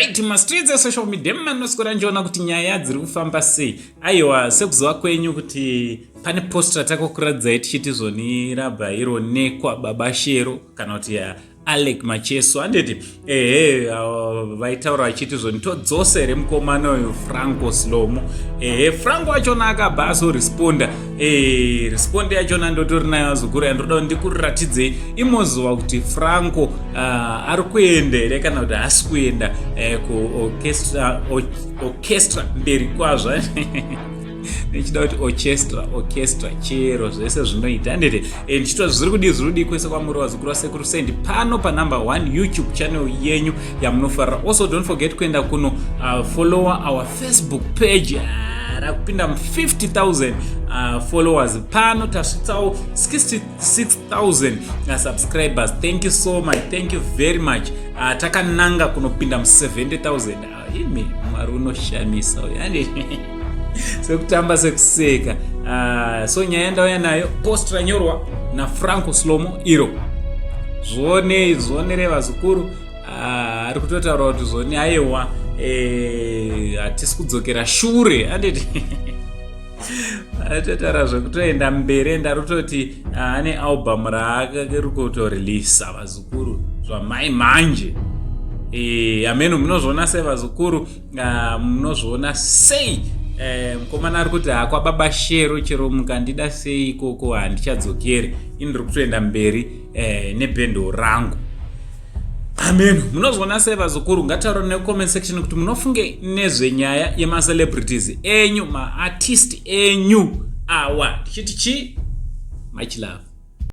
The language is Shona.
Right, mastreets esocial media manoswera ndichiona kuti nyaya dziri kufamba sei. Aiwa, sekuziva kwenyu kuti pane post ratakokuradzai tichiti zvoni rabva iro nekwa Baba Shero kana kuti Alec Macheso, handiti? Ehe, vaitaura vachiti zvoni todzose here mukomana uyu Franco Slomo. Ehe, Franco achona akabva azoresponda. Respond yachona ndotori nayo azukuru, yandoda kuti ndikuratidzei imoziva kuti Franco ari kuenda here kana kuti haasi kuenda kuorchestra orchestra mberi kwazvo. Ndichida kuti orchestra, orchestra, chero zvese zvinoita, handiti? Ndichitwa zviri kudii, zviri kudii kwese kwamuri vazukuru vaSekuru Sendi pano panumber 1 YouTube channel yenyu yamunofarira. Also, don't forget kuenda kuno follower our Facebook page. Rakupinda mu 50,000 followers pano, tasvitsawo 66,000 subscribers. Thank you so much, thank you very much. Takananga kunopinda mu 70,000. Imi, Mwari unoshamisa uyu, sekutamba sekuseka. So nyaya ndauya nayo, post ranyorwa naFranco Slomo iro, zvonei zvonere vazukuru. Ari kutotaura kuti zvoni aiwa, hatisi kudzokera shure, anditi? Atotaura zvekutoenda mberi, ende ari kutoti ane album raakari kutoreleasa vazukuru zvamai manje. Ameno munozviona sei vazukuru? Munozviona sei? Mukomana ari kuti hakwa Baba Shero, chero mukandida sei ikoko handichadzokeri, ini ndiri kutoenda mberi nebhendo rangu. Ameno munozviona sei vazukuru? Ngataura necomment section kuti munofunge nezvenyaya yemacelebrities enyu, maartist enyu awa. Tichiti chi much love.